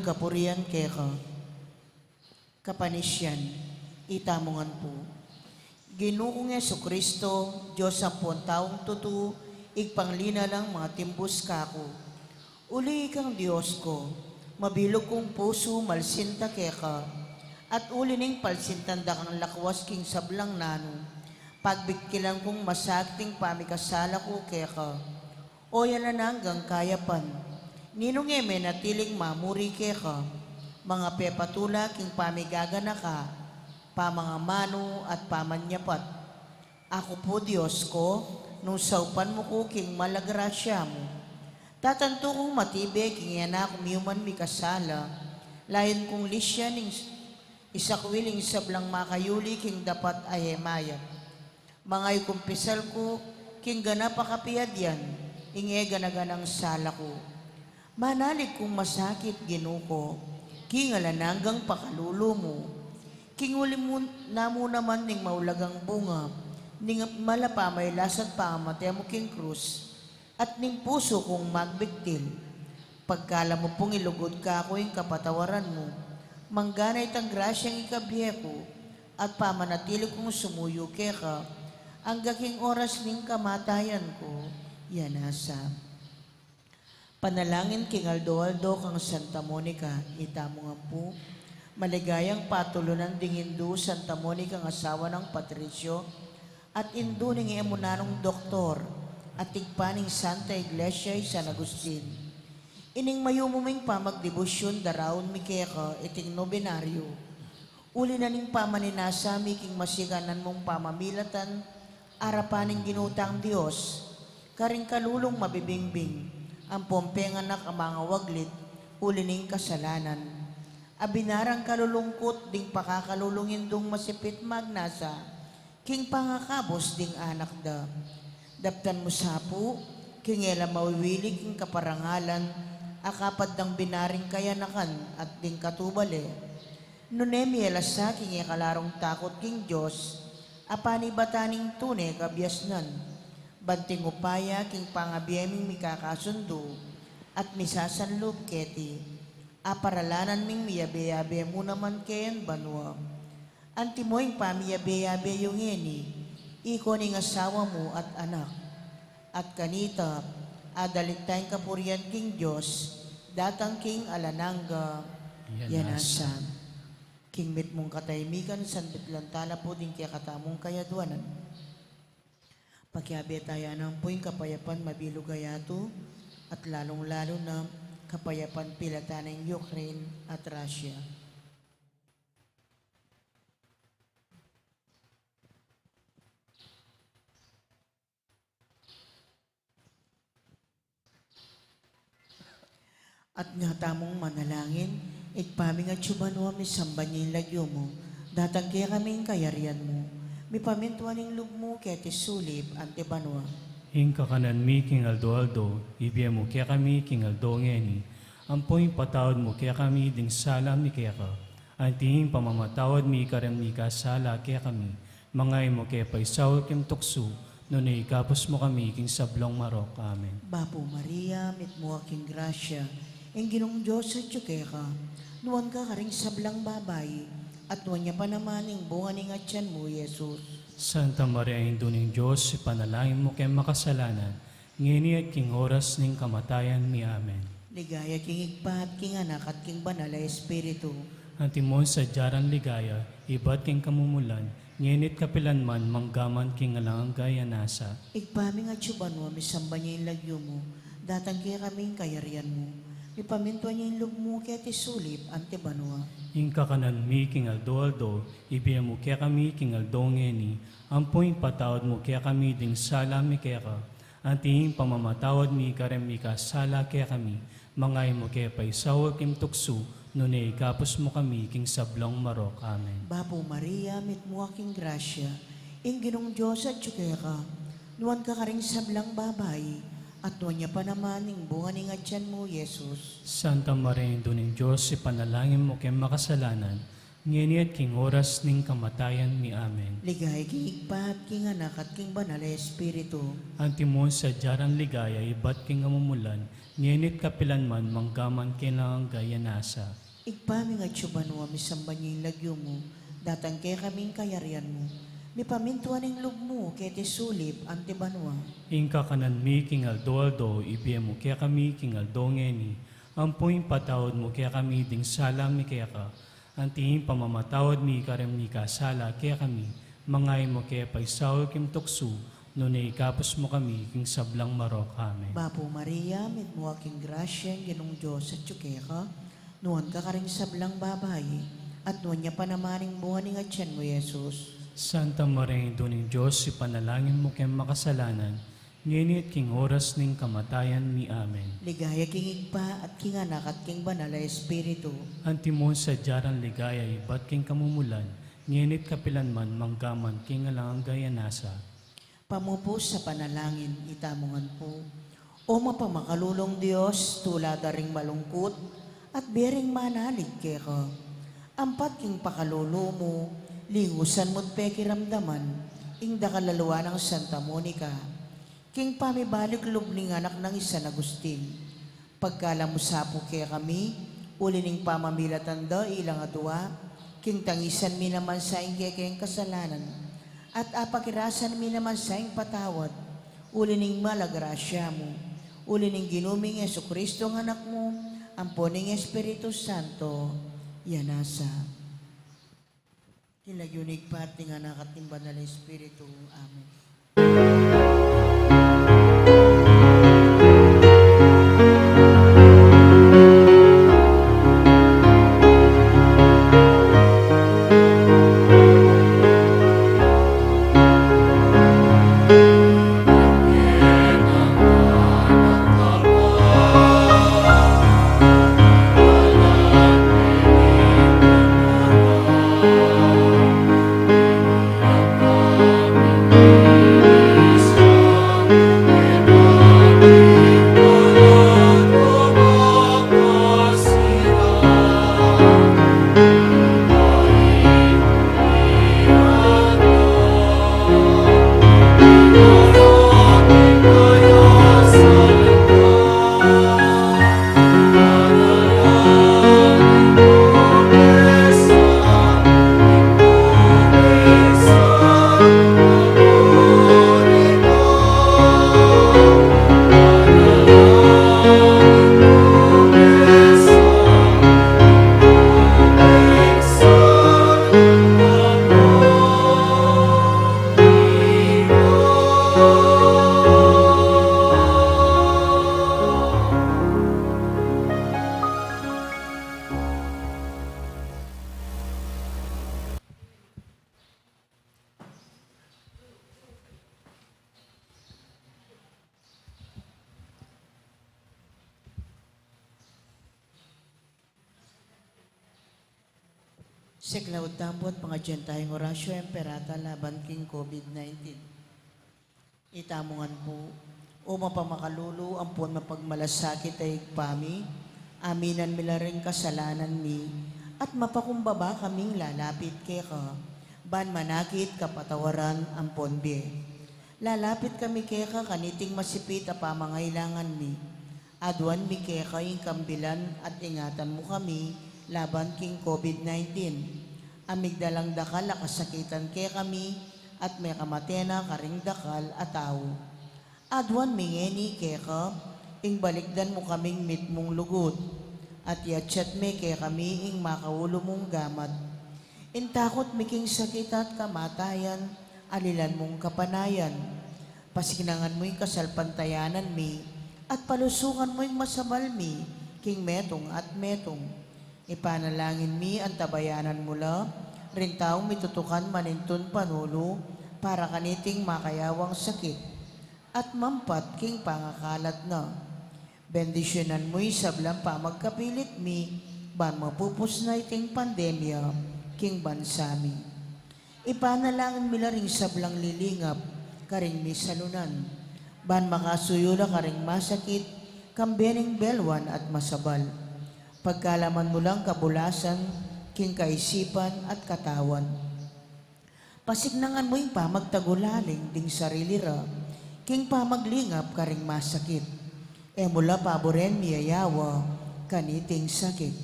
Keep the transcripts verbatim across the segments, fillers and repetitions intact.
kapurian keka. Kapanisian, itamu ngan pu. Ginu kung Jesucristo, Dios ampon taung tutu, Ibpang linalang matimbus kaku. Uli ikang Dios ku, mabilug kung pusu malsinta keka, at uli ning palsintan da kang lakwas king sablang nanu, pagbiktilan kung masakit ing pamikasala ku keka. O alang anggang kayapan, ninung e menatiling mamuri keka, mangapepatula king pamigaganaka, pamangamanu at pamanyapat. Aku pu Dios ku, nung saupan mu ku king mala grasya mu, tatantu kung matibe king e na ku miuman mikasala, layun kung lisyan ning isakwil ing sablang makayuli king dapat a e mayap. Mangayap kung pisal ku king ganap a kapiadyan ing e gana-ganang sala ku. Manalig kung masakit, Ginu ku, king alang anggang pakalulu mu. King uli mu namu naman ning maulagang bunga ning mala pamailas at pamamate mu king krus, at ning pusu kung magbiktil. Pagkalam mu pung ilugud kaku ing kapatawaran mu, manggana itang grasyang ikabie ku, at pamanatili kung sumuyu keka, angga king oras ning kamatayan ku. Yanasa. Panalangin king aldo-aldo kang Santa Monica, itamu ngan pu. Maligayang patulunan ding indu Santa Monica, asawa nang Patricio, at indu ning e mu nanung doktor, at ibpa ning Santa Iglesia i San Agustin. Ining mayumu ming pamagdebusyun daraun mi keka iting nobenaryo. Uli na ning pamaninasa mi king masikanan mung pamamilatan, arapan ning Ginu tang Dios, karing kalulung mabibingbing, ampon penganak a mangawaglit, uli ning kasalanan. Abinarang kalulungkut ding pakakalulung indung masipit magnasa, king pangakabus ding anak da. Daptan mu sa pu, king e la mawiwili king kaparangalan, a kapad dang binaring kayanakan at ding katubale. Nune mi e la sa king e kalarung takut king Dios, a panibatan ning tune kabiasnan. Banting upaya king pangabie ming mikakasundu, at misasanlub keti, a paralanan ming miyabe-yabe mu naman keng banua. Antimo ing pamiyabe-yabe yu ngeni, ikayu ning asawa mu at anak. At kanita, adalit tang kapurian king Dios, datang king alang angga. Yanasa. King mitmung katahimikan, sandipan tala pu ding kekatamung kayadwanan. Pakiabe taya nang pu ing kapayapan mabilug a yatu, at lalung-lalu na kapayapan pilatan ning Ukraine at Russia. At nga tamung manalangin, Ibpa mi atsu ka banua, misamban ya ing lagyu mu, datang kekami ing kayarian mu, mipamintuan ing lub mu keti sulip anti banua. Ing kakanan mi king aldo-aldo, ibie mu kekami king aldo ngeni, ampo ipatawad mu kekami ding sala mi keka, anti ing pamamatawad mi karing mikasala kekami, manga e mu ke paisaul king tuksu, nune ikabus mu kami king sablung marok. Amen. Bapu Maria, mitmu ka king grasya, ing Ginung Dios atsu keka, nuan ka karing sablang babai, at nuan ya pa naman ing bunga ning atian mu, Jesus. Santa Maria, Indu ning Dios, ipanalangin mu keng makasalanan, ngeni at king oras ning kamatayan mi. Amen. Ligaya king Ibpa, at king Anak, at king Banal a Espiritu. Antimo ing sadya rang ligaya, ibat king kamumulan, ngeni at kapilan man, manggaman king alang angga. Yanasa. Ibpa mi atsu ka banua, misamban ya ing lagyu mu, datang kekami ing kayarian mu, mipamintuan ya ing lub mu keti sulip anti banua. Ing kakanan mi king aldo-aldo, ibie mu kekami king aldo ngeni, ampo ipatawad mu kekami ding sala mi keka, anti ing pamamatawad mi karing mikasala kekami, manga e mu ke paisaul king tuksu, nune ikabus mu kami king sablung marok. Amen. Bapu Maria, mitmu ka king grasya, ing Ginung Dios atsu keka, nuan ka karing sablang babai, at nuan ya pa naman ing bunga ning atian mu, Jesus. Santa Maria, Indu ning Dios, ipanalangin mu keng makasalanan, ngeni at king oras ning kamatayan mi. Amen. Ligaya king Ibpa, at king Anak, at king Banal a Espiritu. Antimo ing sadya rang ligaya, ibat king kamumulan, ngeni at kapilan man, manggaman king alang angga. Yanasa. Ibpa mi, atsu ka banua, misamban ya ing lagyu mu, datang kekami ing kayarian mu, mipamintuan ing lub mu keti sulip anti banua. Ing kakanan mi king aldo-aldo ibie mu kekami king aldo ngeni, ampo ipatawad mu kekami ding sala mi keka, anti ing pamamatawad mi karing mikasala kekami, manga e mu ke paisaul king tuksu, nune ikabus mu kami king sablang marok. Amen. Bapu Maria, mitmu ka king grasya, ing Ginung Dios atsu keka, nuan ka karing sablang babai, at nuan ya pa naman ing bunga ning atian mu, Jesus. Santa Maria, Indu ning Dios, ipanalangin mu keng makasalanan, ngeni at king oras ning kamatayan mi. Amen. Ligaya king Ibpa, at king Anak, at king Banal a Espiritu. Antimo ing sadya nang ligaya ibat king kamumulan, ngeni at kapilan man, manggaman king alang angga. Amen. Pamupus a panalangin. Itamu ngan pu. O mapamakalulung Dios, tula da ring malungkut at bie ring manalig keka. Ampat king pakalulu mu, lingusan mu't pekiramdaman ing dakal a lua nang Santa Monica king pamibalik lub ning anak nang i San Agustin. Pagkalub mu sa pu kekami, uli ning pamamilatan da ilang adua, king tangisan mi naman sa ing kekeng kasalanan, at apakirasan mi naman sa ing patawad, uli ning mal a grasya mu, uli ning Ginu ming Jesucristo a Anak mu, ampo ning Espiritu Santo, ya nasa. King lagyu ning Ibpa, at ning Anak, at ning Banal a Espiritu. Amen. Siklaud tamu pu't pangadyan tayang Oratio Imperata laban king COVID nineteen. Itamu ngan pu. O mapamakalulu ampon mapagmalasakit a Ibpa mi, aminan mi la ring kasalanan mi, at mapakumbaba kaming lalapit keka, ban manakit kapatawaran ampon bie. Lalapit kami keka kaniting masipit a pamangailangan mi. Aduan mi keka ing kambilan at ingatan mu kami laban king COVID nineteen. A migdalang dakal a kasakitan kekami at mekamate na karing dakal a tau. Aduan mi ngeni keka ing balikdan mu kaming mitmung lugud, at yatsat me kekami ing makaulu mung gamat. Ing takut mi king sakit at kamatayan, alilan mung kapanayan. Pasiknangan mu ing kasalpantayanan mi, at palusukan mu ing masabal mi king metung at metung. Ipanalangin mi antabayanan mu la ring taung mitutukan manintun panulu para kaniting makayawang sakit at mampat king pangakalat na. Bendisyunan mu ing sablang pamagkapilit mi, ban mapupus na iting pandemya king bansa mi. Ipanalangin mi la ring sablang lilingap karing misalunan, ban makasuyu la karing masakit, kambe ning belwan at masabal. Pagkalaman mu lang kabulasan king kaisipan at katawan. Pasiknangan mu ing pamagtagulaling ding sarili ra king pamaglingap karing masakit. E mu la paburen miyayawa kaniting sakit.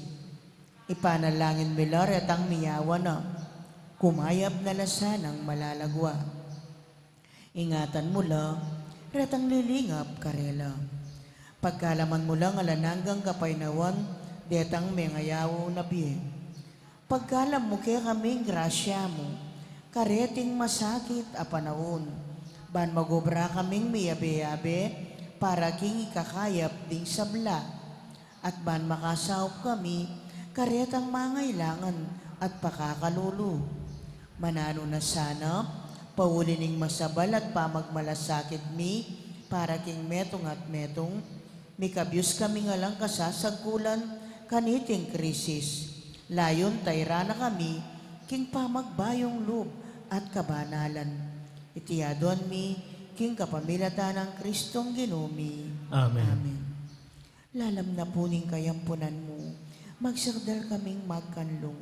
Ipanalangin mi la retang miyawa na, kumayap na la sanang malalagwa. Ingatan mu la retang lilingap karela. Pagkaluban mu lang alang anggang kapaynawan detang mengayaw na bie. Pagkalub mu kekaming grasya mu, kareting masakit a panaun, ban mag-obra kaming miyabe-yabe para king ikakayap ding sabla, at ban makasaup kami karetang mangailangan at pakakalulu. Mananu na sana, pauli ning masabal at pamagmalasakit mi para king metung at metung, mikabyus kami ngan lang kasasagkulan kaniting krisis. Layun tairan na kami king pamagbayung lub at kabanalan. Iti aduan mi king kapamilatan nang Kristong Ginu mi. Amen. Amen. Lalam na pu ning kayampunan mu, magsakdal kaming magkanlung,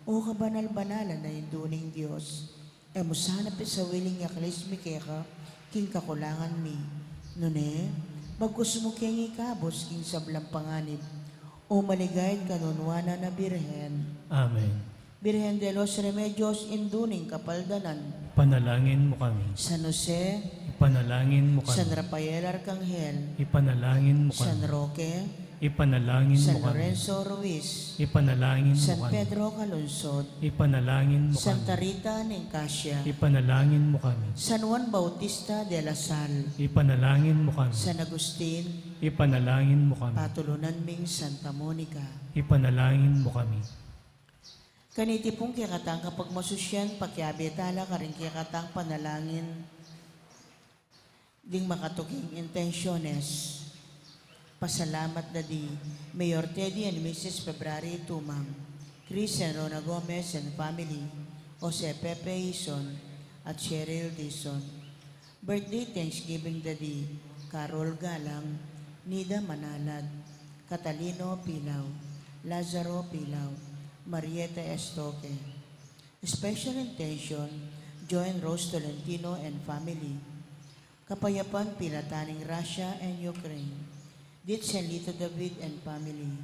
O kabanal-banalan a Indu ning Dios. E mu sana pisawili ing yaklis mi keka king kakulangan mi. Nune, bagkus mu keng ikabus king sablang panganib, O maligaya at kanunuanan a Birhen. Amen. Birhen de los Remedios, Indu ning Kapaldanan. Ipanalangin mu kami. San Jose. Ipanalangin mu kami. San Rafael Arcangel. Ipanalangin mu kami. San Roque. Ipanalangin mu kami. San Lorenzo Ruiz. Ipanalangin mu kami. San Pedro Calungsod. Ipanalangin mu kami. Santa Rita ning Casia. Ipanalangin mu kami. San Juan Bautista de la Salle. Ipanalangin mu kami. San Agustin. Ipanalangin mu kami. Patulunan ming Santa Monica. Ipanalangin mu kami. Kaniti pung kekatang kapagmasusyan, pakiabe tala karing kekatang panalangin ding makatuking intensyones. Pasalamat da di Mayor Teddy and Missus February Tumang, Chris and Rona Gomez and family, Jose Pepe Ison at Cheryl Dizon. Birthday Thanksgiving da di Carol Galang, Nida Manalad, Catalino Pilaw, Lazaro Pilaw, Marieta Estoque. Special intention, Joe and Rose Tolentino and family. Kapayapan pilatan ning Russia and Ukraine. Ditsen Lito David and family.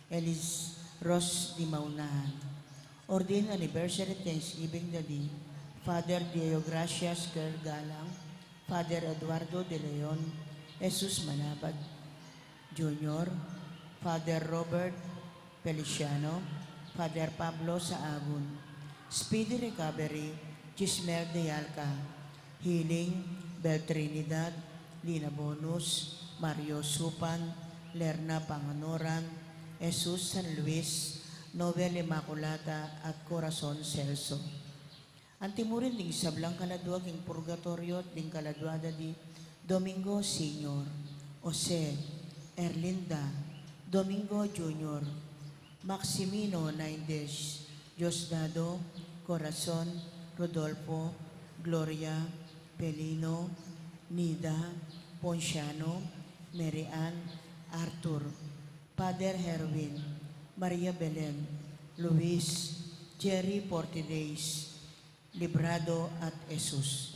Elis Ros di Maunahan. Ordained anniversary Thanksgiving da di Father Diego Gracias Kerr Galang, Father Eduardo de Leon, Jesus Manabad Junior, Father Robert Feliciano, Father Pablo Saagun. Speedy recovery, Gismel de Alca. Healing, Bel Trinidad, Lina Bonus, Mario Supan, Lerna Panganoran, Jesus San Luis, Noel Immaculata, at Corazon Celso. Anti mu rin ding sablang kaladua king purgatoryo, ding kaladua da di Domingo Senior, Jose, Erlinda, Domingo Junior, Maximino Naindes, Diosdado, Corazon, Rodolfo, Gloria, Belino, Nida, Ponciano, Mary Ann, Arthur, Father Herwin, Maria Belen, Luis, Jerry Portides, Librado at Jesus.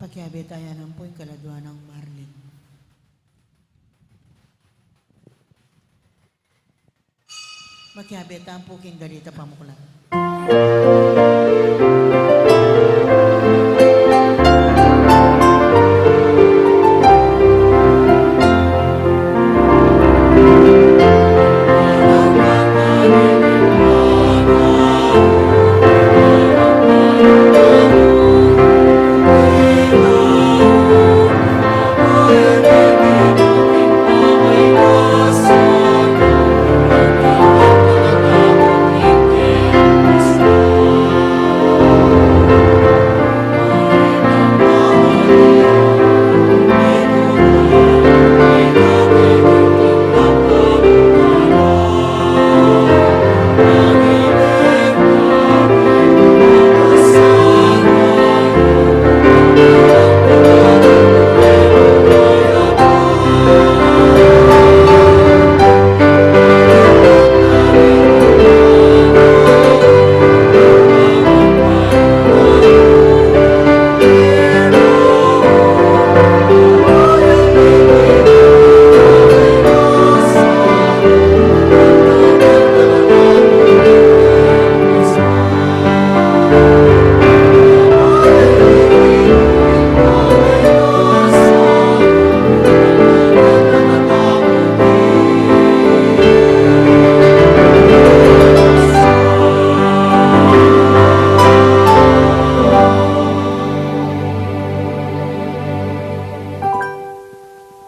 Pakiabe taya naman pu ing kaladua nang Marlin. Makiabe tamu pu king dalita pamuklat.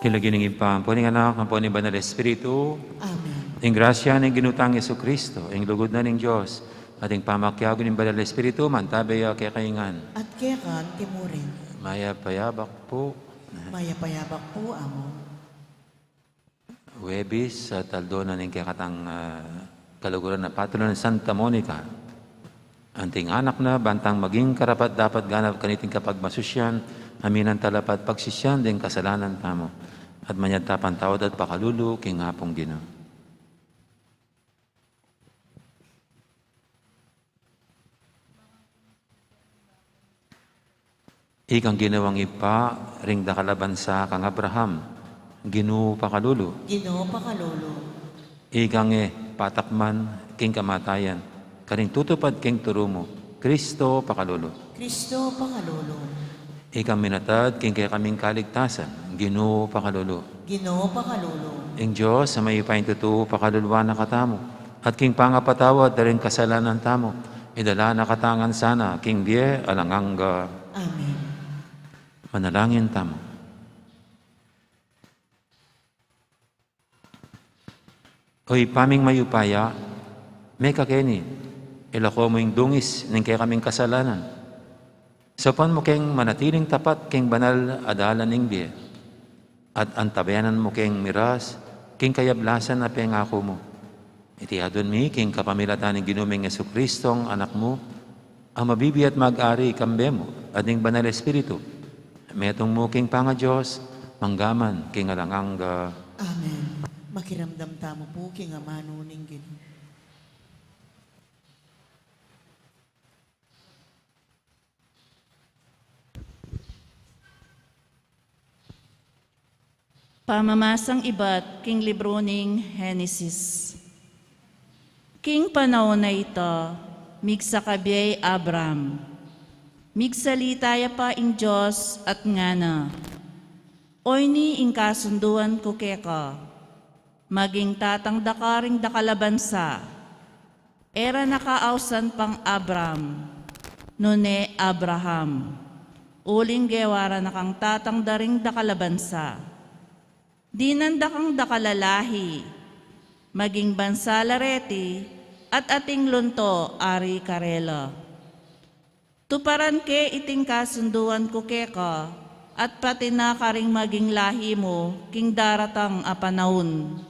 King lagyu ning Ibpa, ampo ning Anak, ampo ning Banal Espiritu. Amen. Ing grasya ning Ginu tang Jesucristo, ing lugud na ning Dios, at ing pamakiabe ning Banal Espiritu, mantabe ya kekayu ngan. At keka antimurin. Mayap a yabak pu. Mayap a yabak pu, Among. Huwebes, ah, aldo na ning kekatang, ah, kaluguran a patulunan ning Santa Monica. Anting anak na, bantang maging karapat-dapat ganap kaniting kapagmasusyan, aminan tala pa't pagsisian ding kasalanan tamu. At manyad ta patawad at pakalulu king Apung Ginu. Ikang ginawang Ibpa ring dakal a bansa kang Abraham, Ginu pakalulu. Ginu pakalulu. Ikang e patakman king kamatayan, karing tutupad king turu mu, Kristo pakalulu. Kristo pakalulu. Ikang minatad king kekaming kaligtasan, Ginu pakalulu. Ginu pakalulu. Ing Dios a mayupayang tutu pakaluluan na katamu, at king pangapatawad da ring kasalanan tamu, idala na katamu ngan sana king bie alang angga. Amen. Manalangin tamu. O Ibpa ming mayupaya, mekakeni, ilako mu ing dungis ning kekaming kasalanan. Saupan mu keng manatiling tapat king banal a dalan ning bie, at antabayanan mu keng miras king kayablasan a pengaku mu. Iti adwan mi king kapamilatan ning Ginu ming Jesucristo, Anak mu, a mabibie at mag-ari kambe mu at ning Banal Espiritu, metung mu king pangaDios, mangga man king alang angga. Amen. Makiramdam tamu pu king amanu ning Ginu. Pamamasang ibat king libru ning Henesis. King panaun a ita, migsakabie i Abram. Migsalita ya pa ing Dios at ngana, "Oyni ing kasunduan ku keka, maging tatang da ka ring dakal a bansa." E ra na ka ausan pang Abram, nune Abraham, uling gewa ra na kang tatang da ring dakal a bansa. Dinan da kang dakal a lahi, maging bansa la reti, at ating lunto ari karela. Tuparan ke iting kasunduan ku keka, at pati na karing maging lahi mu king daratang a panaun.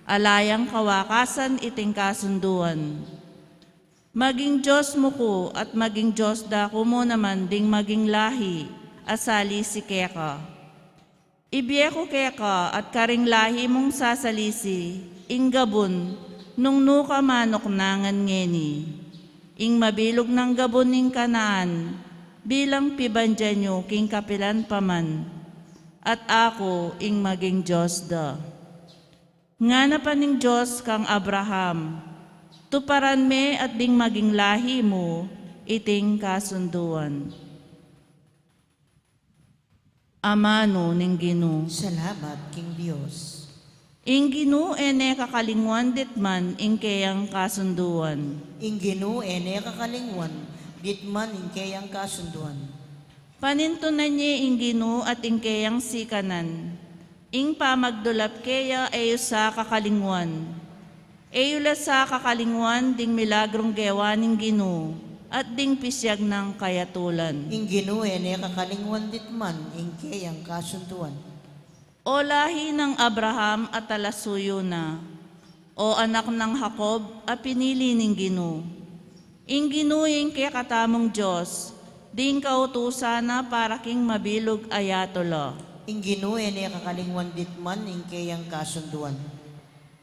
Ala yang kawakasan iting kasunduan. Maging Dios mu ku at maging Dios da ku mu naman ding maging lahi a salisi keka. Ibie ku keka at karing lahi mung sasalisi ing gabun nung nu ka manuknangan ngeni, ing mabilug nang gabun ning Kanaan, bilang pibandian yu king kapilan pa man, at aku ing maging Dios da. Ngana pa ning Dios kang Abraham, "Tuparan me at ding maging lahi mu iting kasunduan." Amanu ning Ginu. Salamat king Dios. Ing Ginu e ne kakalingwan ditman ing keyang kasunduan. Ing Ginu e ne kakalingwan ditman ing keyang kasunduan. Panintunan ye ing Ginu at ing keyang sikanan. Ing pamagdulap keya e yu sa kakalingwan. E yu la sa kakalingwan ding milagrung gewa ning Ginu, at ding pisiag nang kayatulan. Ing Ginu e ne kakalingwan ditman ing keyang kasunduan. O lahi nang Abraham a talasuyu na, o anak nang Jacob a pinili ning Ginu. Ing Ginu ing kekatamung Dios, ding kautusan na para king mabilug a yatu la. Ing Ginu e ne kakalingwan ditman ing keyang kasunduan.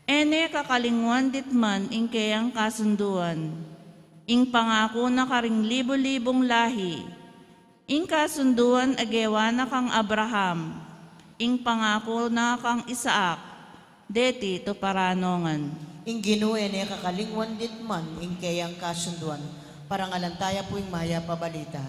E ne kakalingwan ditman ing keyang kasunduan. Ing pangaku na karing libu-libung lahi. Ing kasunduan a gewa na kang Abraham, ing pangaku na kang Isaac, deti tuparan no ngan. Ing Ginu e ne kakalingwan ditman ing keyang kasunduan. Parangalan taya pu ing mayap a balita.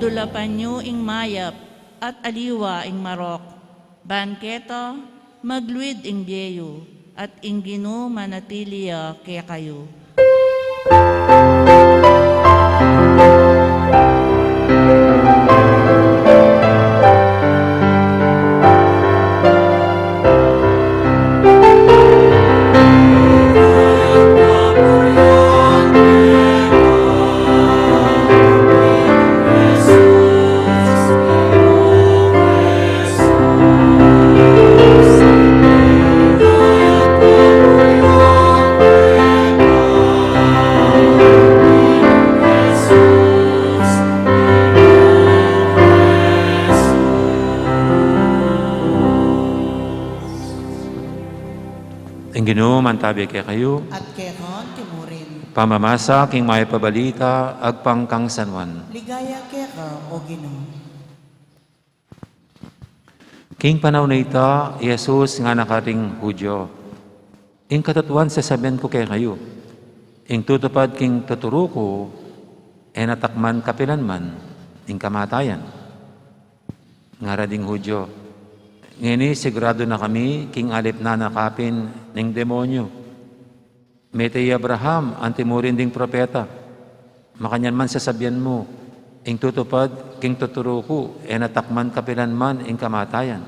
Dulapan yu ing mayap at aliwa ing marok. Ban keta, magluid ing bie yu, at ing Ginu manatili ya kekayu. Ing Ginu mantabi kekayu. At keka mu rin. Pamamasa king Mayap a Balita agpang kang San Juan. Ligaya keka, o Ginu. King panaun a ita, i Jesus ngana karing Judio, "Ing katutuan sasabian ku kekayu, ing tutupad king tuturu ku, e na takman kapilan man ing kamatayan." Ngara ding Judio, "Ngeni siguradu na kami king alip na na kapin ning demonyu. Mete i Abraham anti mu rin ding propeta. Makanyan man sasabian mu, ing tutupad king tuturu ku, e na takman kapilan man ing kamatayan.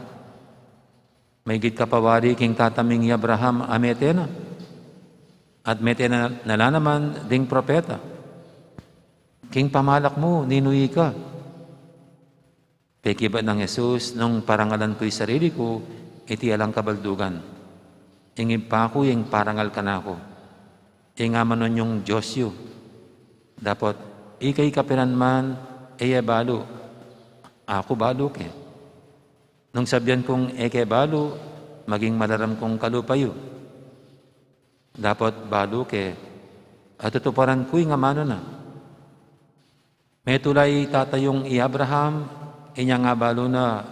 Maigit ka pa wari king tata ming i Abraham a mete na, at mete na, na la naman ding propeta. King pamalak mu, ninu ika?" Pekibat nang Jesus, "Nung parangalan ku'y sarili ku, iti alang kabaldugan. Ing Ibpa ku ing parangal kanaku. Ing Ama nung Dios yu. Dapot, ika i kapilan man e ya balu, aku balu ke. Nung sabian kung e ke balu, maging malaram kung kalupa yu. Dapot balu ke, at tutuparan ku ing amanu na. Metung la i tata yung i Abraham, inya nga balu na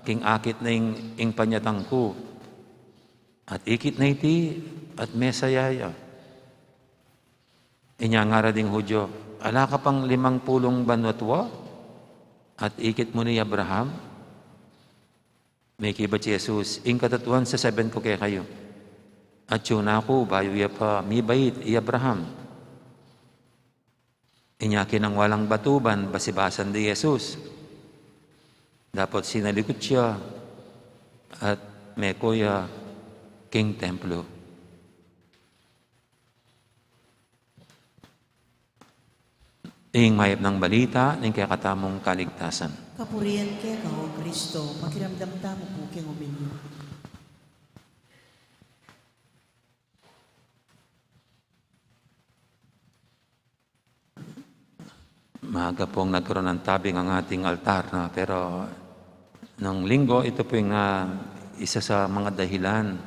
king akit na ing, ing panyatang ku. At ikit na iti, at mesaya ya." Inya ngara ding Judio, "Ala ka pang limang pulung banua tua, at ikit mu na i Abraham?" Mekibat i Jesus, "Ing katutuan sasabian ku kekayu, atyu na ku bayu ya pa mibait i Abraham." Inya kinang walang batu ban basibasan da i Jesus. Dapot sinalikut ya at meko ya king templo. Ing mayap nang balita ning kekatamung kaligtasan. Kapurian keka, o Kristo, pakiramdam tamu pu king uminyu. Maaga pung nagkaroon ng tabing ang ating altar, no? Pero nung Linggo, ito po yung, ah, isa sa mga dahilan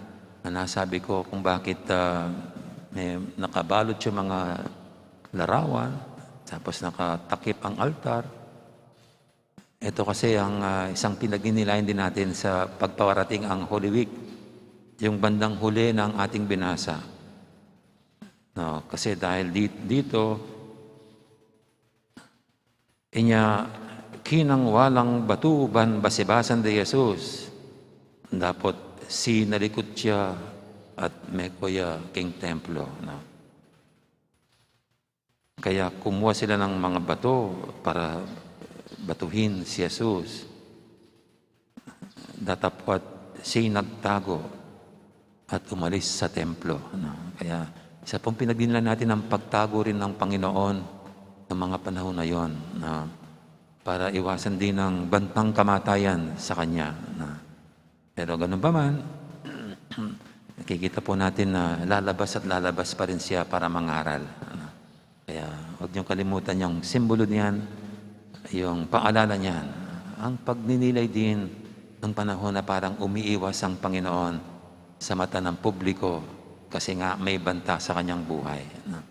na nasabi ko kung bakit, ah, may nakabalot yung mga larawan, tapos nakatakip ang altar. Ito kasi ang, ah, isang pinagninilayan din natin sa pagpaparating ang Holy Week, yung bandang huli ng ating binasa. No, kasi dahil di-, dito, inya kinang walang batu ban basibasan da i Jesus, dapot sinalikut ya at meko ya king templo, no? Kaya kumuha sila ng mga bato para batuhin si Jesus. Datapwat siya'y nagtago at umalis sa templo, no? Kaya isa pong pinagdinlan natin ang pagtago rin ng Panginoon ng mga panahon na yon, no? Para iwasan din ang bantang kamatayan sa Kanya, no? Pero ganun pa man, nakikita po natin na lalabas at lalabas pa rin siya para mangaral, no? Kaya huwag niyong kalimutan yung simbolo niyan, yung paalala niyan. Ang pagninilay din ng panahon na parang umiiwas ang Panginoon sa mata ng publiko kasi nga may banta sa kanyang buhay, no?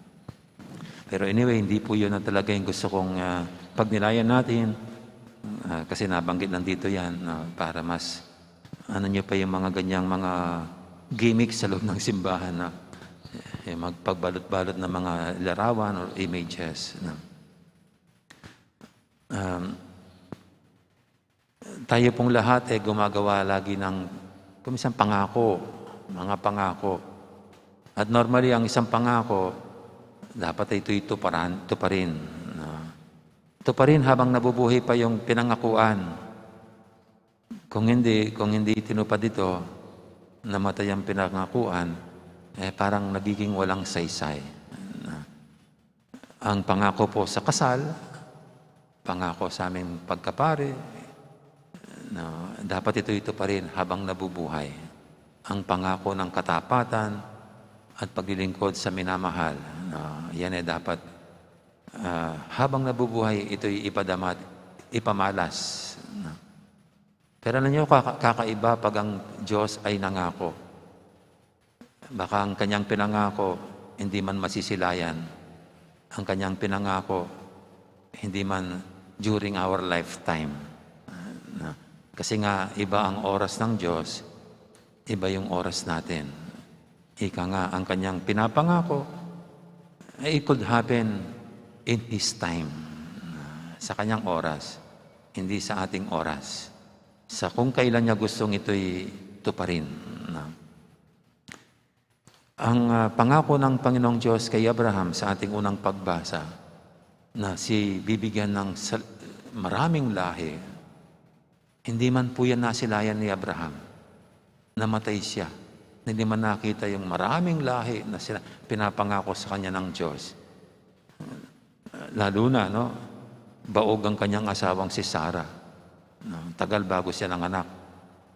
Pero anyway, hindi po yun ang talaga yung gusto kong, ah, pagnilayan natin. Ah, kasi nabanggit lang dito yan, no, para mas ano niyo pa yung mga ganyang mga gimmick sa loob ng simbahan, no? Yung magpagbalot-balot ng mga larawan or images, no? Um, Tayo pong lahat ay gumagawa lagi ng, kung minsan, pangako, mga pangako. At normally, ang isang pangako, dapat ay ito'y tuparan, tuparin. No? Tuparin habang nabubuhay pa yung pinangakuan. Kung hindi, kung hindi tinupad ito, namatay ang pinangakuan, eh, parang nagiging walang saysay. No? Ang pangako po sa kasal, pangako sa aming pagkapari, no, dapat ito, ito pa rin habang nabubuhay. Ang pangako ng katapatan at paglilingkod sa minamahal, no, yan ay dapat, ah, habang nabubuhay, ito'y ipadama at ipamalas, no. Pero alam niyo, kaka-, kakaiba pag ang Diyos ay nangako. Baka ang kanyang pinangako, hindi man masisilayan. Ang kanyang pinangako, hindi man during our lifetime. Ah, na, kasi nga, iba ang oras ng Diyos, iba yung oras natin. Ika nga, ang kanyang pinapangako, eh, it could happen in His time. Ah, sa kanyang oras, hindi sa ating oras. Sa kung kailan niya gustong ito'y tuparin. Na. Ang, ah, pangako ng Panginoong Diyos kay Abraham sa ating unang pagbasa na siya bibigyan ng sal-, maraming lahi, hindi man po yan nasilayan ni Abraham. Namatay siya. Hindi man nakita yung maraming lahi na sila, pinapangako sa kanya ng Diyos. Lalo na, no, baog ang kanyang asawang si Sarah. No, tagal bago siya nanganak.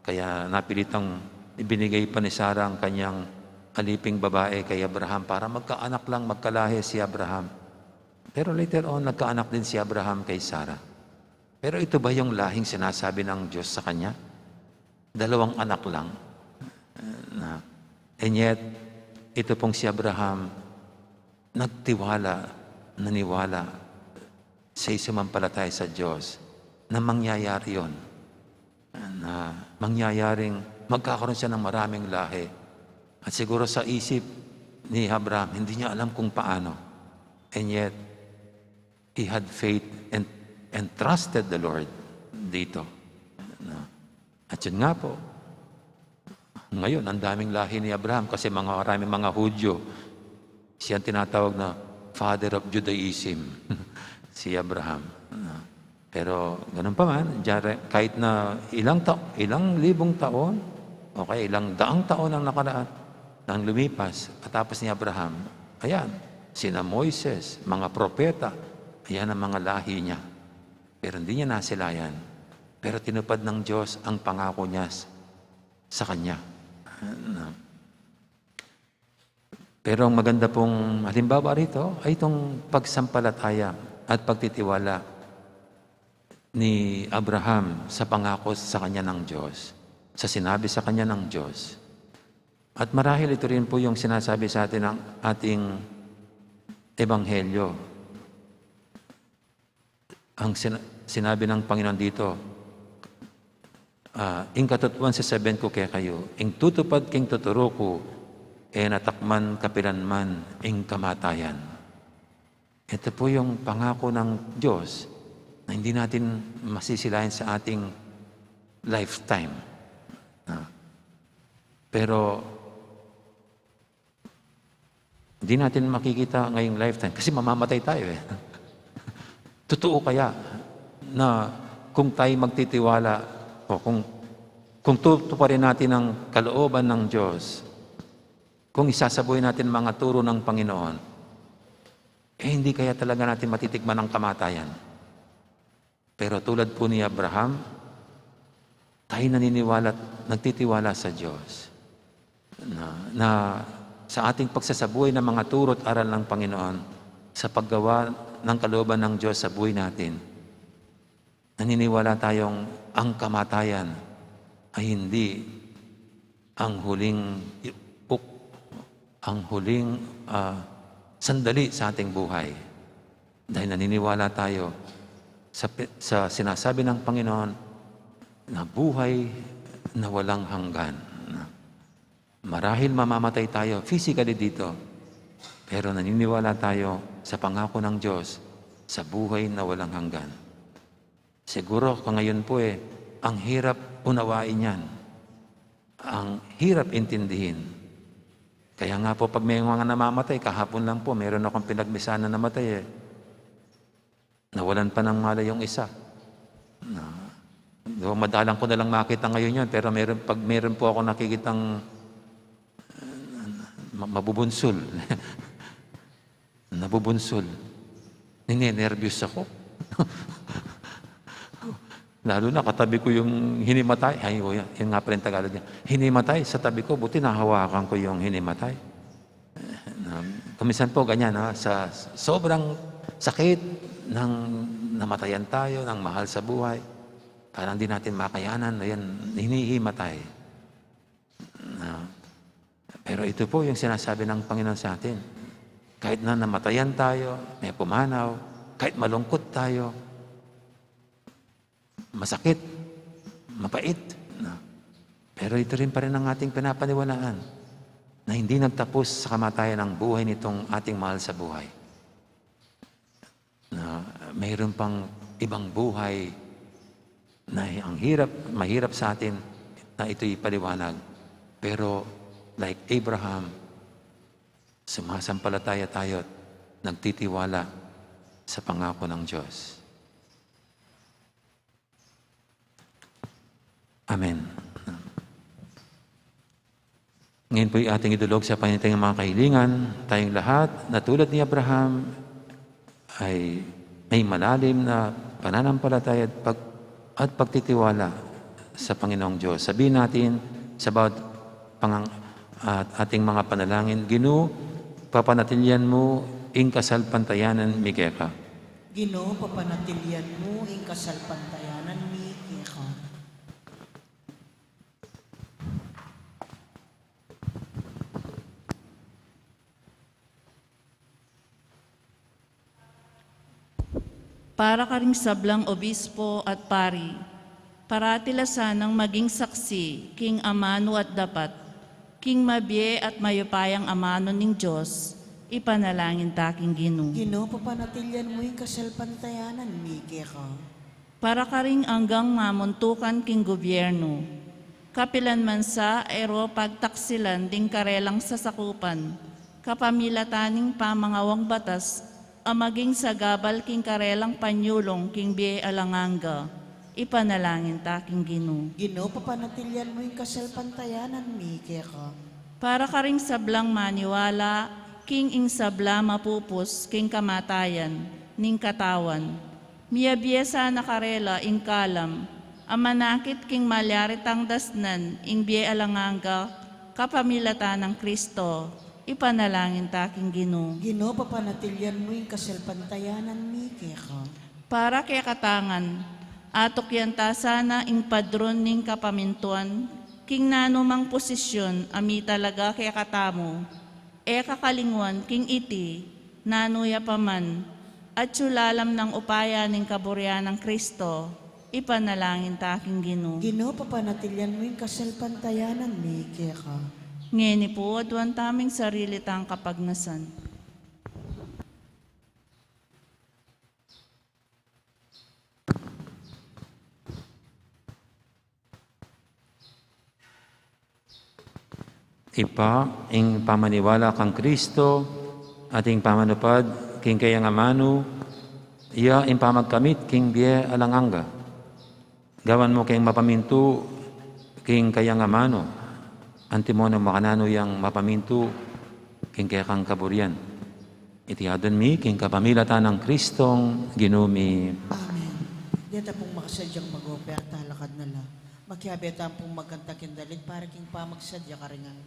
Kaya napilitang ibinigay pa ni Sarah ang kanyang aliping babae kay Abraham para magkaanak lang, magkalahi si Abraham. Pero later on, nagkaanak din si Abraham kay Sarah. Pero ito ba yung lahing sinasabi ng Diyos sa kanya? Dalawang anak lang. Na, and yet, ito pong si Abraham, nagtiwala, naniwala sa isang sumampalataya sa Diyos na mangyayari yon. Na mangyayaring magkakaroon siya ng maraming lahi. At siguro sa isip ni Abraham, hindi niya alam kung paano. And yet, he had faith and, and trusted the Lord dito. No? At yun nga po, ngayon, ang daming lahi ni Abraham kasi mga, maraming mga Hudyo, siya ang tinatawag na father of Judaism, si Abraham. No? Pero ganun pa man, diyare-, kahit na ilang ta-, ilang libong taon, o kaya ilang daang taon ang nakaraan, nang lumipas, katapos ni Abraham, ayan, sina Moises, mga propeta, ayan ang mga lahi niya. Pero hindi niya nasilayan. Pero tinupad ng Diyos ang pangako niya s-, sa kanya. Pero ang maganda pong halimbawa rito ay itong pagsampalataya at pagtitiwala ni Abraham sa pangako sa kanya ng Diyos, sa sinabi sa kanya ng Diyos. At marahil ito rin po yung sinasabi sa atin ng ating ebanghelyo. Ang sina-, sinabi ng Panginoon dito, ah, "Ing katutuan sasabian ku kekayu, ing tutupad king tuturu ku, e na takman kapilan man ing kamatayan." Ito po yung pangako ng Diyos na hindi natin masisilayan sa ating lifetime. Ah, pero hindi natin makikita ngayong lifetime kasi mamamatay tayo eh. Totoo kaya na kung tayo magtitiwala o kung, kung tutuparin natin ang kalooban ng Diyos, kung isasabuhay natin mga turo ng Panginoon, eh, hindi kaya talaga natin matitikman ang kamatayan? Pero tulad po ni Abraham, tayo naniniwala at nagtitiwala sa Diyos na, na sa ating pagsasabuhay ng mga turo at aral ng Panginoon, sa paggawa ng kalooban ng Diyos sa buhay natin, naniniwala tayong ang kamatayan ay hindi ang huling uk-, ang huling, ah, sandali sa ating buhay. Dahil naniniwala tayo sa pi-, sa sinasabi ng Panginoon na buhay na walang hanggan. Marahil mamamatay tayo physically dito, pero naniniwala tayo sa pangako ng Diyos sa buhay na walang hanggan. Siguro, kung ngayon po eh, Ang hirap unawain yan. Ang hirap intindihin. Kaya nga po, pag may mga namamatay, kahapon lang po, meron akong pinagmisahan na namatay eh. Nawalan pa ng malay yung isa. Na, though madalang ko na lang makita ngayon yun, pero meron, pag meron po ako nakikitang, uh, ma-, mabubunsul, nabubunsul, ninenervyos ako. Lalo na katabi ko yung hinimatay. Ay, o, yan, yun nga pala yung Tagalog niya. Hinimatay sa tabi ko, buti nahawakan ko yung hinimatay. Na, kuminsan po ganyan, ha, sa sobrang sakit ng namatayan tayo, ng mahal sa buhay, parang di natin makayanan, ayan, hinihimatay. Na, pero ito po yung sinasabi ng Panginoon sa atin. Kahit na namatayan tayo, may pumanaw, kahit malungkot tayo, masakit, mapait, no? Pero ito rin pa rin ang ating pinapaniwalaan, na hindi nagtapos sa kamatayan ang buhay nitong ating mahal sa buhay. Na mayroon pang ibang buhay na ang hirap, mahirap sa atin na ito'y ipaliwanag. Pero like Abraham, sumasampalataya tayo at nagtitiwala sa pangako ng Diyos. Amen. Ngayon po'y ating idulog sa Panginoon ang mga kahilingan, tayong lahat, na tulad ni Abraham, ay may malalim na pananampalataya at pag-, at pagtitiwala sa Panginoong Diyos. Sabihin natin sa bawat pangang-, at ating mga panalangin, "Ginu, papanatilian mu ing kasalpantayanan mi keka." Ginu, papanatilian mu ing kasalpantayanan mi keka. Para karing sablang obispo at pari, parati la sanang maging saksi king amanu at dapat, king mabie at mayupayang amanu ning Dios, ipanalangin ta king Ginu. Ginu, papanatilian mu ing kasalpantayanan mi keka. Para karing anggang mamuntukan king gubyernu, kapilan man sa e ro pagtaksilan ding karelang sasakupan, kapamilatan ning pamangawang batas, a maging sagabal king karelang panyulung king bie alang angga, ipanalangin ta king Ginu. Ginu, papanatilian mu ing kasalpantayanan mi keka. Para karing sablang maniwala king ing sabla mapupus king kamatayan ning katawan, miabie sana karela ing kalam a manakit king malyari tang dasnan ing bie alang angga kapamilatan nang Kristo, ipanalangin ta king Ginu. Ginu, papanatilian mu ing kasalpantayanan mi keka. Para kekatang ngan, atukyan ta sana ing padron ning kapamintuan king nanumang posisyun a mitalaga kekatamu, e kakalingwan king iti, nanu ya pa man, atyu lalam nang upaya ning kaburian nang Kristo, ipanalangin ta king Ginu. Ginu, papanatilian mu ing kasalpantayanan mi keka. Ngeni pu, aduan tamu ing sarili tang kapagnasan. Ibpa, ing pamaniwala kang Kristo at ing pamanupad king kayang amanu, iya ing pamagkamit king bie alang angga. Gawan mu keng mapamintu king kayang amanu, antimo nang makananu yang mapamintu king kekang kaburian. Iti adwan mi king kapamilatan nang Kristong Ginu mi. Amen. Deta pung makasadyang mag-operta, lakad na la. Makiabe tamu pung magkanta king dalit para king pamagsadya karingan.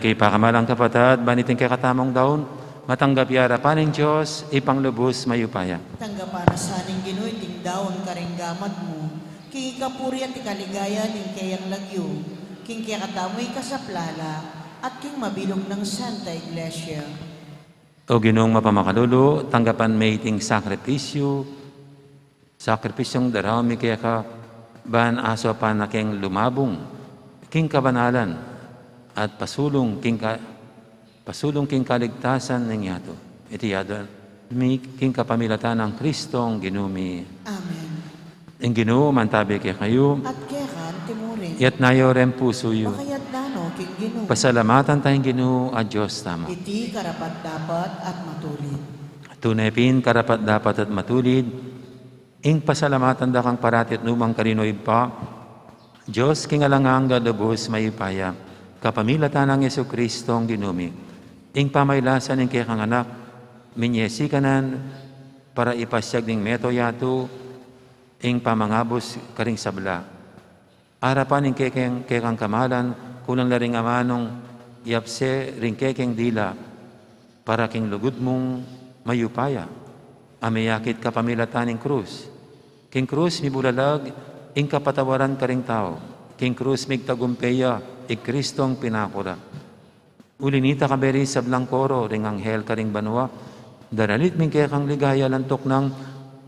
Ipakamalan kapatad, ban iting kekatamung daun, matanggap ya arapan ning Dios, Ibpang lubus mayupaya. Tanggapan na sa ning Ginu iting daun karing gamat mu, king ikapuri at ikaligaya ning keyang lagyu, king kekatamu ikasaplala, at king mabilug nang Santa Iglesia. O Ginung mapamakalulu, tanggapan me iting sakripisyu, sakripisyung daraun mi keka, ban asaupan na keng lumabung king kabanalan at pasulung king ka-, pasulung king kaligtasan ning yatu. Iti adwan mi king kapamilatan nang Kristong Ginu mi. Amen. Ing Ginu mantabi kekayu. At keka antimurin. Iyatas yu reng pusu yu. Pakayatna no king Ginu. Pasalamatan taya ing Ginu a Dios tamu. Iti karapat-dapat at matulid. Tune pin karapat-dapat at matulid ing pasalamatan da kang parati at nukarin man, Ibpa, Dios king alang angga, lubus mayupaya, kapamilatan nang Jesucristo a Ginu mi. Ing pamailasan ning kekang Anak, minie sikanan para ipasyag ning mabilug a yatu ing pamangabus karing sabla. Arapan ning kekeng, kekang kamalan, kulang la ring amanung yapse ring kekeng dila, para king lugud mung mayupaya, a miyakit kapamilatan ning krus. King krus mibulalag ing kapatawaran karing tau. King krus migtagumpe ya, i Kristong pinakura. Uli nita, kayabe ring sablang koro ring anghel karing banua, daralit mi ing kekang ligaya, lantuk nang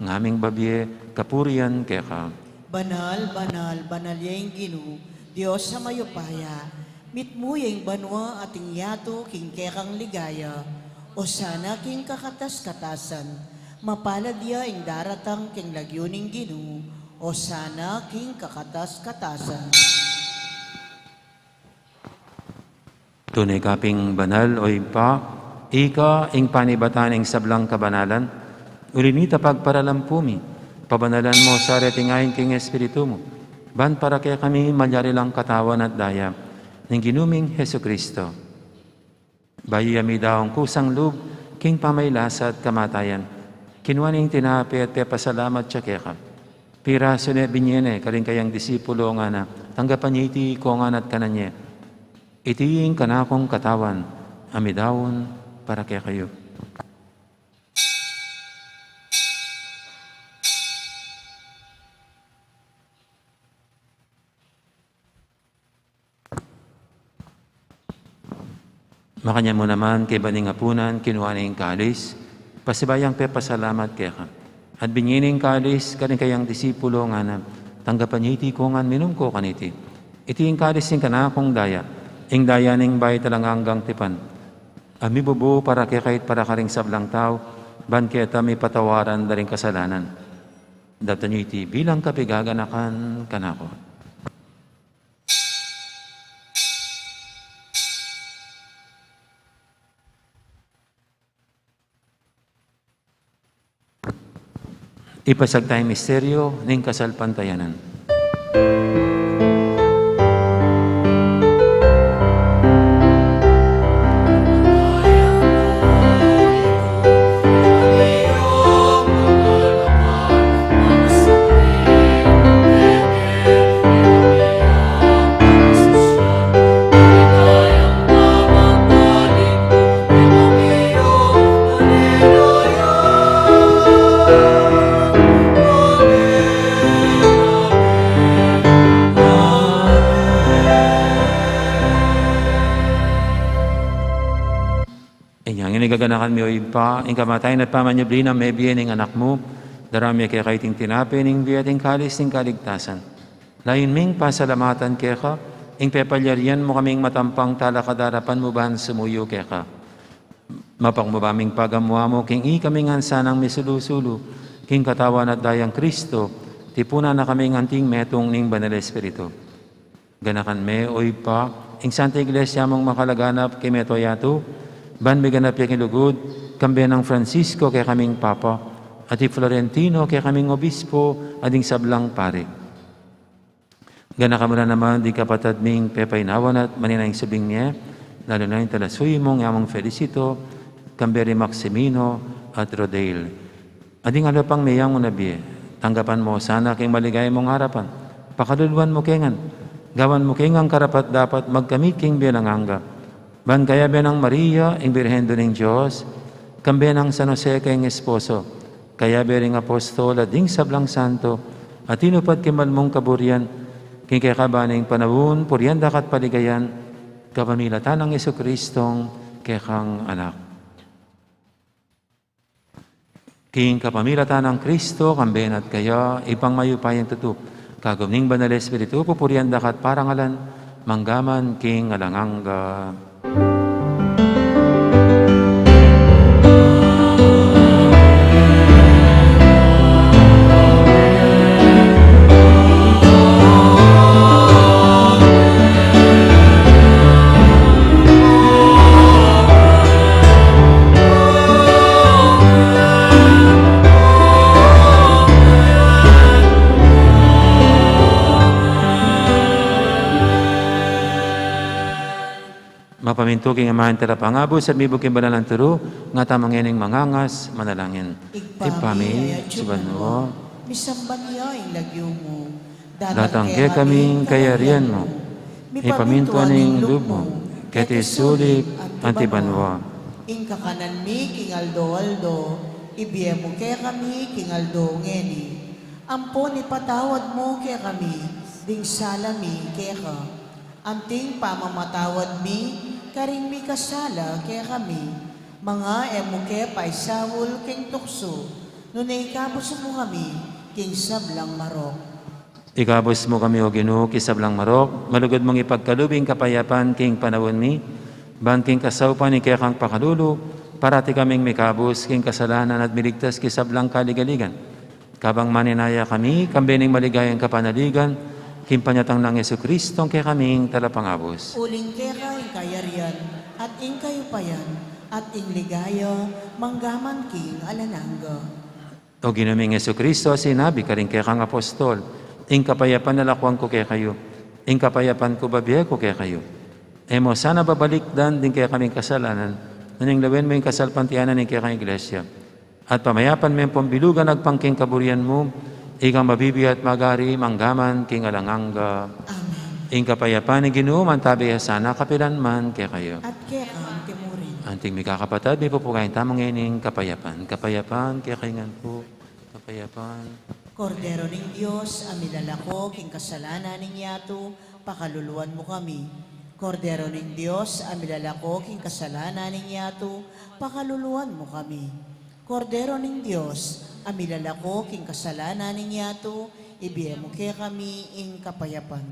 ngaming babie kapurian keka. Banal, banal, banal ya ing Ginu, Dios a mayupaya, mitmu ya ing banua at ing yatu king kekang ligaya, Osana king kakatas-katasan, mapalad ya ing daratang king lagyu ning Ginu, Osana king kakatas-katasan. Tune ka pin banal, o Ibpa, ika ing panibatan ning sablang kabanalan, uli nita pagparalampu mi, pabanalan mu sa reting ain king Espiritu mu, ban para kekami malyari lang katawan at daya ning Ginu ming Jesucristo. Bayu ya midaun kusang lub king pamailasa at kamatayan, kinua ne ing tinape at pepasalamat ya keka. Pirasu ne, binie ne karing kayang disipulo, ngana, tanggapan ye iti ikongan at kanan ye. Iti ing kanakung katawan a midaun para kekayu. Makanyan mu naman, kaybat ning apunan, kinua ne ing kalis, pasibayu yang pepasalamat keka. At binie ne ing kalis karing kayang disipulo, ngana, tanggapan ye iti ikongan, minum ko kaniti. Iti ing kalis ning kanakung daya, ing daya ning bayu at alang anggang tipan, a mibubu para kekayu at para karing sablang tau, ban keta mipatawaran da ring kasalanan. Daptan ye iti bilang kapigaganakan kanaku. Ipasiag taya ing misteryu ning kasalpantayanan. Inya ngeni, gaganakan mi, o Ibpa, ing kamatayan at pamanyubli nang mebie ning Anak mu, daraun mi keka iting tinape ning bie at ing kalis ning kaligtasan. Layun ming pasalamatan keka ing pepalyarian mu kaming matampang talakad king arapan mu ban sumuyu keka. Mapagmabie ming pagamu-amu king ikami ngan sanang misulu-sulu king katawan at dayang Kristo, tipunan na kaming anting metung ning Banal Espiritu. Ganakan me, o Ibpa, ing Santa Iglesia mung makalaganap king mabilug a yatu, ban miganap ya king lugud, kambe nang Francisco kekaming Papa, at i Florentino kekaming Obispo, at ding sablang pari. Ganakan mu na naman ding kapatad ming pepainawan at manenaya king subling mie, lalu na ing talasuyu mung Among Felicito, kambe ri Maximino at Rodale. At ding aliwa pang meyang una bie, tanggapan mu sana king maligaya mung arapan, pakaluluan mu ke ngan, gawan mu ke ngan karapat-dapat magkamit king bie alang angga. Ban kayabe nang Maria, ing Birhen Indu ning Dios, kambe nang San Jose keng esposo, kayabe ring apostol at ding sablang santo, a tinupad king mal mung kaburian, king kekaban ning panaun, purian da ka at paligayan, kapamilatan nang Jesucristong kekang Anak. King kapamilatan nang Kristo, kambe na at kaya, Ibpang mayupayang tutu, kagum ning Banal Espiritu, pupurian da ka at parangalan, mangga man king alang angga. Mapamintu king Ama ing Talapangabus at mibug king banal a turu, ngatamu ngening mangangas, manalangin. Ibpa mi, atsu ka banua, misamban ya ing lagyu mu, datang kekami ing kayarian mu, mipamintuan ing lub mu, keti sulip anti banua. Ing kakanan mi king aldo-aldo, ibie mu kekami king aldo ngeni. Ampon ipatawad mu kekami ding sala mi keka, anting pamamatawad mi karing mikasala kekami. Manga e mu ke paisaul king tuksu, nune ikabus mu kami king sablang marok. Ikabus mu kami, O Ginu, king sablang marok, malugud mung ipagkalub ing kapayapan king panaun mi, ban king kasaupan ning kekang pakalulu, parati kaming mikabus king kasalanan at miligtas king sablang kaligaligan. Kabang maninaya kami, kambe ning maligayang kapanaligan, king panyatang nang Jesucristong kekaming Talapangabus. Uling keka ing kayarian, at ing kayupayan, at ing ligaya, mangga man king alang angga. O Ginu ming Jesucristo, sinabi karing kekang apostol, ing kapayapan lalakuan ku kekayu, ing kapayapan ku babie ku kekayu. E mu sana babalikdan ding kekaming kasalanan, nune lawen mu ing kasalpantayanan ning kekang Iglesia. At pamayapan me ampon bilugan agpang king kaburian mu, ikang mabibie at magari mangga man king alang angga. Amen. Ing kapayapan ning Ginu mantabe ya sana kapilan man kekayu. At keka mu rin. Anting mikakapatad, mipupugayan tamu ngening kapayapan. Kapayapan kekayu ngan pu. Kapayapan. Kordero ning Dios, a milalako king kasalanan ning yatu, pakaluluan mu kami. Kordero ning Dios, a milalako king kasalanan ning yatu, pakaluluan mu kami. Kordero ning Dios, a milalako king kasalanan ning yatu, ibie mu kekami ing kapayapan.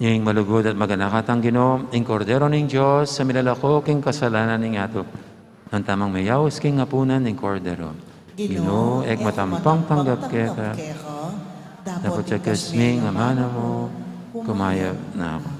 Ing malugud at maganakatang Ginu, ing Kordero ning Dios, a milalako king kasalanan ning yatu. Nanu tamung meyaus king apunan ning Kordero. Ginu, e ku matampang tanggap keka, dapot tigkas me ing amanu mu, kumayap na ku.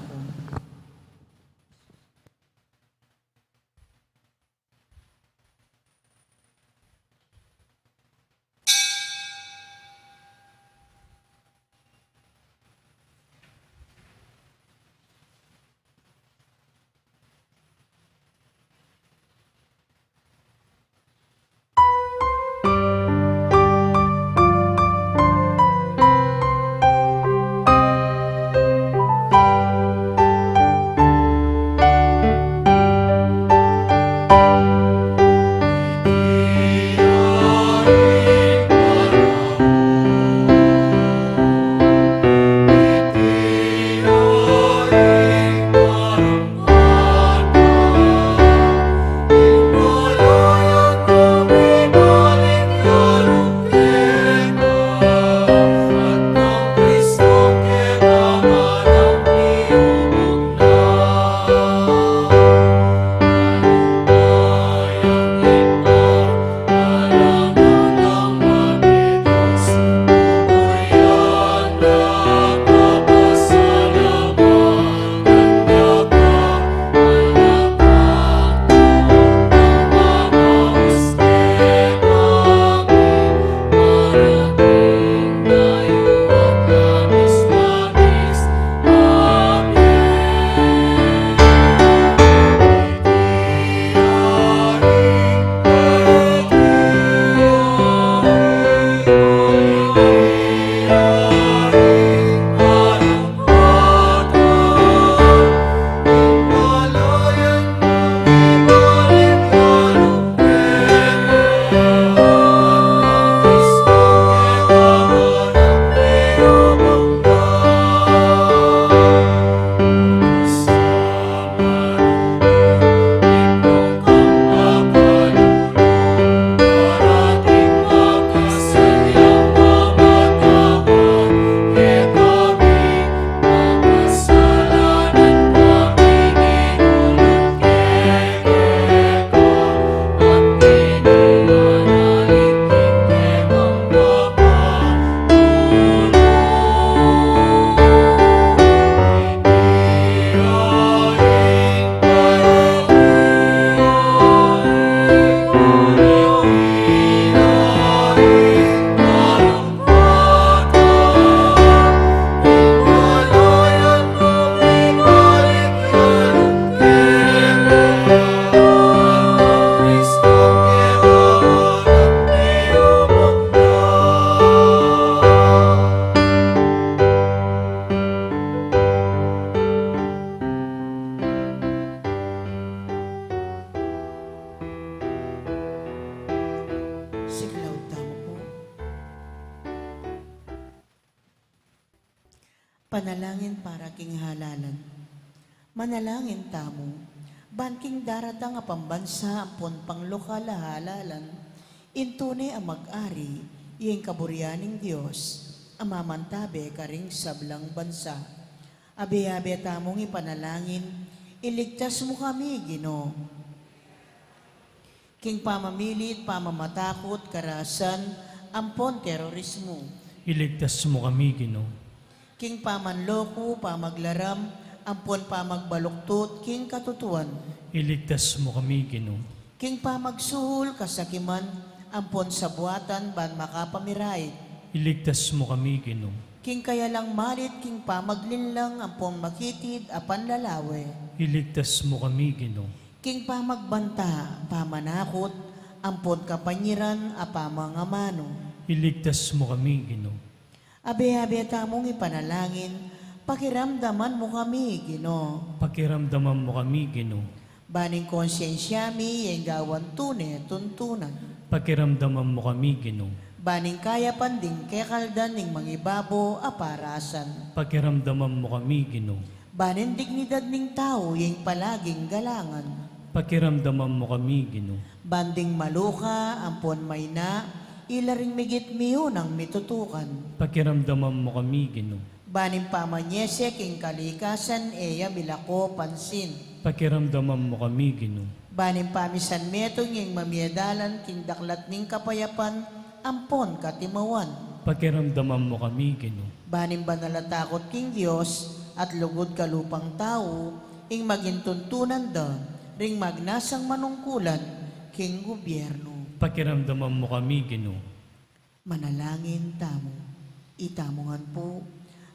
Panalangin para king halalan. Manalangin tamu, ban king daratang a pambansa ampon panglokal a halalan, ing tune a mag-ari, ing kaburian ning Dios, a mamantabe karing sablang bansa. Abe-abe tamung ipanalangin, iligtas mu kami, Ginu. King pamamilit, pamamatakut, karasan, ampon terorismu. Iligtas mu kami, Ginu. King pamanloko, pamaglaram, ampon pamagbaluktut, king katutuan. Iligtas mu kami, Ginu. King pamagsuhul, kasakiman, ampon sabuatan, ban makapamirait. Iligtas mu kami, Ginu. King kayalang malit, king pamaglinlang, ampon makitid, a panlalawe. Iligtas mu kami, Ginu. King pamagbanta, pamanakut, ampon kapanyiran a pamangamanu. Iligtas mu kami, Ginu. Abe-abe tamung ipanalangin, pakiramdaman mu kami, Ginu. Pakiramdaman mu kami, Ginu. Ban ing konsensia mi, ing gawan tune tuntunan. Pakiramdaman mu kami, Ginu. Ban ing kayapan ding kekaldan ning mangibabo a parasan. Pakiramdaman mu kami, Ginu. Ban ing dignidad ning tau, ing palaging galangan. Pakiramdaman mu kami, Ginu. Ban ding maluka, ampon maina, ila ring migit miyunang mitutukan. Pakiramdaman mu kami, Ginu. Ban ing pamanyese king kalikasan, e ya milako pansin. Pakiramdaman mu kami, Ginu. Ban ing pamisan metung ing mamie dalan king daklat ning kapayapan, ampon katimawan. Pakiramdaman mu kami, Ginu. Ban ing banal a takut king Dios, at lugud kalupang tau, ing maging tuntunan da, ring magnasang manungkulan, king gubyernu. Pakiramdaman mu kami, Ginu. Manalangin tamu. Itamu ngan pu,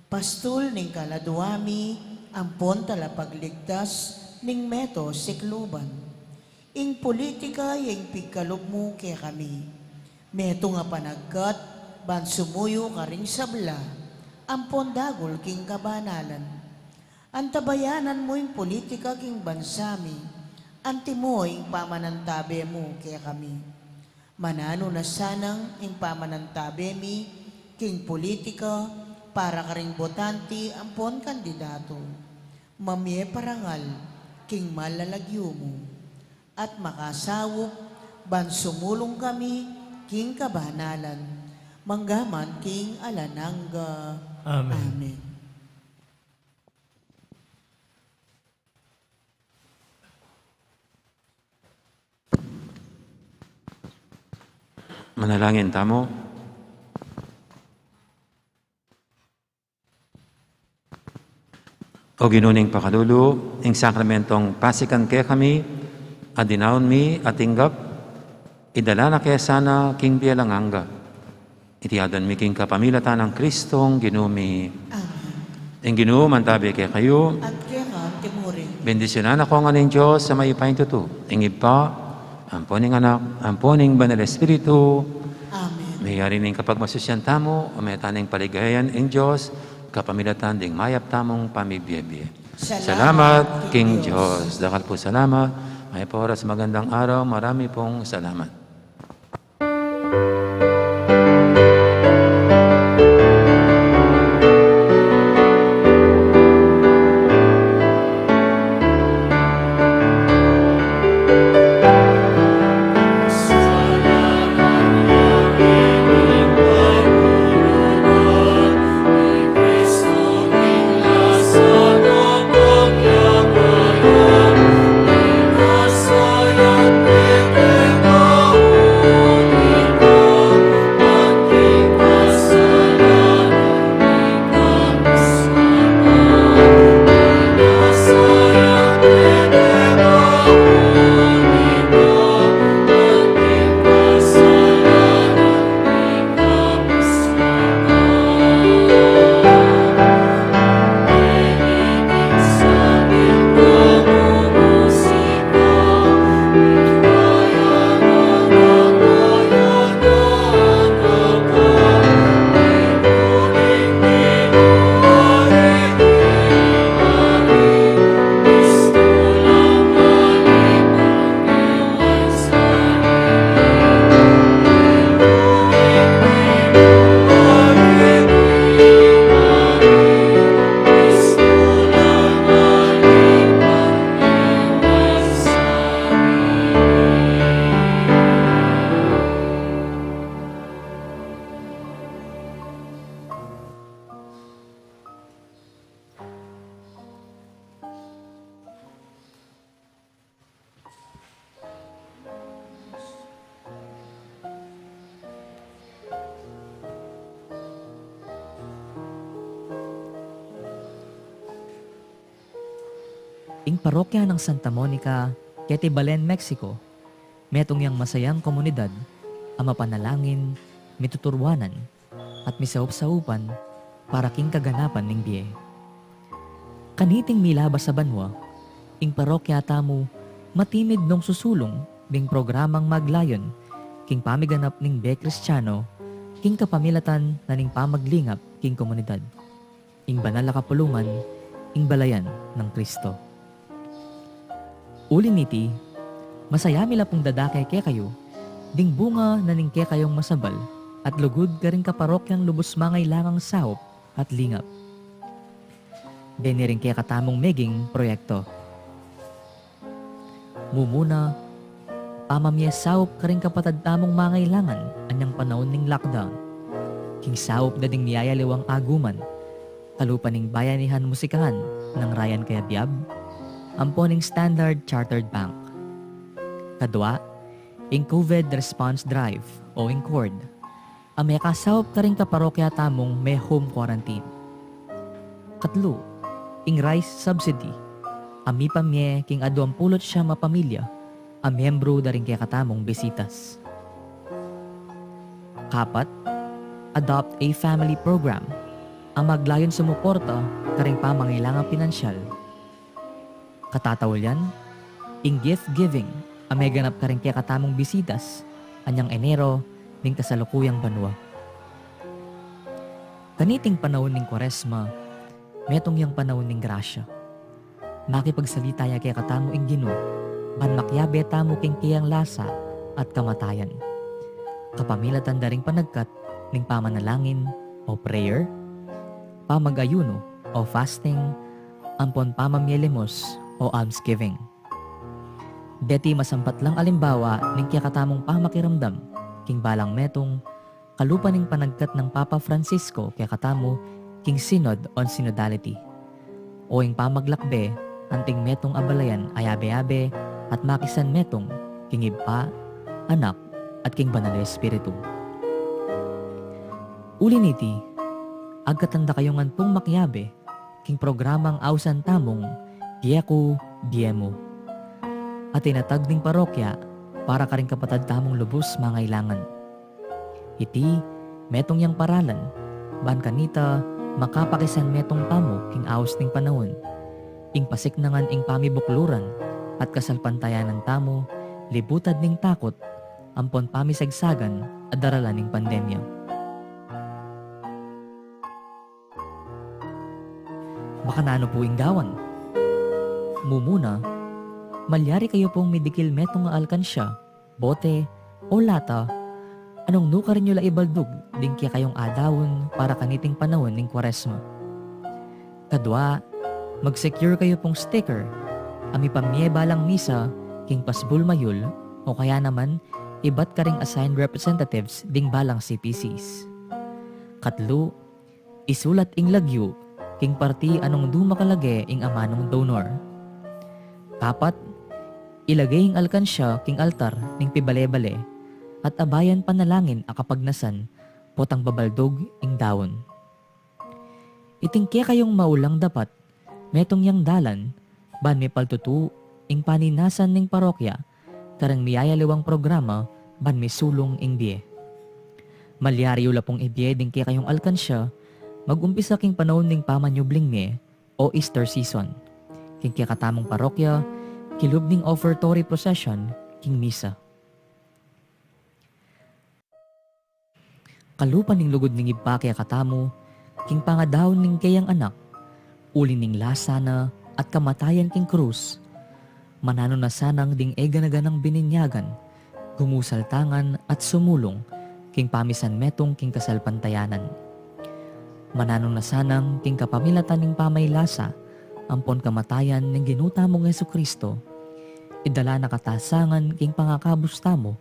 pastul ning kaladua mi, ampon talapagligtas, ning meto sikluban. Ing pulitika, ing pigkalub mu kekami. Metung a panagkat, ban sumuyu karing sabla, ampon dagul king kabanalan. Antabayanan mu ing pulitika king bansa mi, antimo ing pamanantabe mu kekami. Mananu na sanang ing pamanantabe mi, king pulitika, para karing botante ampon kandidatu. Mamie parangal, king mal a lagyu mu. At makasaup, ban sumulung kami, king kabanalan. Manggaman king alang angga. Amen. Amen. Manalangin tamu. O Ginu ning pakalulu, ing sakramentong pasikan kekami, a dinaun mi, a tinggap, idala na ke sana king bie alang angga. Iti aduan mi king kapamilatan nang Kristong Ginu mi. Amen. Ing Ginu mantabe kekayu. At keka mu rin. Bendisyunan na kayu ngan ning Dios a mayupayang tutu, ing Ibpa, ampon ing Anak, ampon ing Banal Espiritu. Amen. Meyari ning kapagmasusyan tamu, o meta ning paligayan ing Dios, kapamilatan ding mayap tamung pamibiebie. Salamat king Dios. Dakal pung salamat. Mayap a oras, magandang araw, marami pong salamat. Ing parokya nang Santa Monica, keti Belen, Mexico, metung yang masayang komunidad a mapanalangin, mituturwanan, at misaup-saupan para king kaganapan ning bie. Kaniting milabas a banua, ing parokya tamu matimid nung susulung ding programang maglayun king pamiganap ning bie Kristiano king kapamilatan na ning pamaglingap king komunidad. Ing banal a kapulungan, ing balayan nang Kristo. Uli niti, masaya mi la pung dadake kekayu ding bunga na ning kekayung masabal at lugud karing kaparokyang lubus mangailangang saup at lingap. Deni ring kekatamung meging proyekto. Mumuna, pamamie saup karing kapatad tamung mangailangan anyang panaun ning lockdown. King saup da ding miyayaliwang aguman, kalupa ning Bayanihan Musikahan nang Ryan Cayabyab, ampo ning Standard Chartered Bank. Kadua, ing COVID Response Drive o ing cord a mekasaup karing kaparokya tamung me home quarantine. Katlu, ing rice subsidy a mipamie king aduang pulu't siyam a pamilya a miyembru da ring kekatamung Bisitas. Kapat, Adopt a Family Program a maglayun sumuporta karing pamangailangang pinansyal. Katataul yan, ing gift giving a meganap karing kekatamung Bisitas anyang Enero ning kasalukuyang banua. Kaniting panaun ning Kuaresma, metung yang panaun ning grasya. Makipagsalita ya kekatamu ing Ginu ban makiabe tamu king keyang lasa at kamatayan, kapamilatan da ring panagkat ning pamanalangin o prayer, pamag-ayunu o fasting, ampon pamamie limos o almsgiving. Deti masampat lang alimbawa ning kekatamung pamakiramdam king balang metung kalupa ning panagkat nang Papa Francisco kekatamu king Synod on Synodality, o ing pamaglakbe anting metung a balayan a yabe-yabe at makisanmetung king Ibpa, Anak, at king Banal a Espiritu. Uli niti, agkatan da kayu ngan pung makiabe king programang ausan tamung Bie Ku, Bie Mu, a tinatag ning parokya para karing kapatad tamung lubus mangailangan. Iti metung yang paralan ban kanita makapakisanmetung tamu king aus ning panaun, ing pasiknangan ing pamibukluran at kasalpantayanan tamu libutad ning takut ampon pamisagsagan a daralan ning pandemya. Makananu pu ing gawan? Mumuna, malyari kayu pung midikil metung a alkansya, bote, o lata a nung nukarin yu la ibaldug ding kekayung adaun para kaniting panaun ning Kuaresma. Kadua, mag-secure kayu pung sticker a mipamie balang misa king pasbul mayul o kaya naman ibat karing assigned representatives ding balang C P Cs. Katlu, isulat ing lagyu king parti a nung dumakalage ing amanung donor. Kapat, ilage ing alkansya king altar ning pibale-bale at abayan panalangin a kapagnasan potang babaldug ing daun. Iting kekayung maulang dapat metung yang dalan ban mipaltutu ing paninasan ning parokya kareng miyayaliwang programa ban misulung ing bie. Malyari yu la pung ibie ding kekayung alkansya mag-umpisa king panaun ning pamanyubling mie o Easter season king kekatamung parokya kilub ning offertory procession king misa. Kalupa ning lugud ning Ibpa kekatamu king pangadaun ning keyang Anak, uli ning lasa na at kamatayan king krus, mananu na sanang ding e gana-ganang bininyagan gumusaltangan at sumulung king pamisanmetung king kasalpantayanan. Mananu na sanang king kapamilatan ning pamaylasa ampon kamatayan ning Ginu tamung Jesucristo, idala na katasangan king pangakabus tamu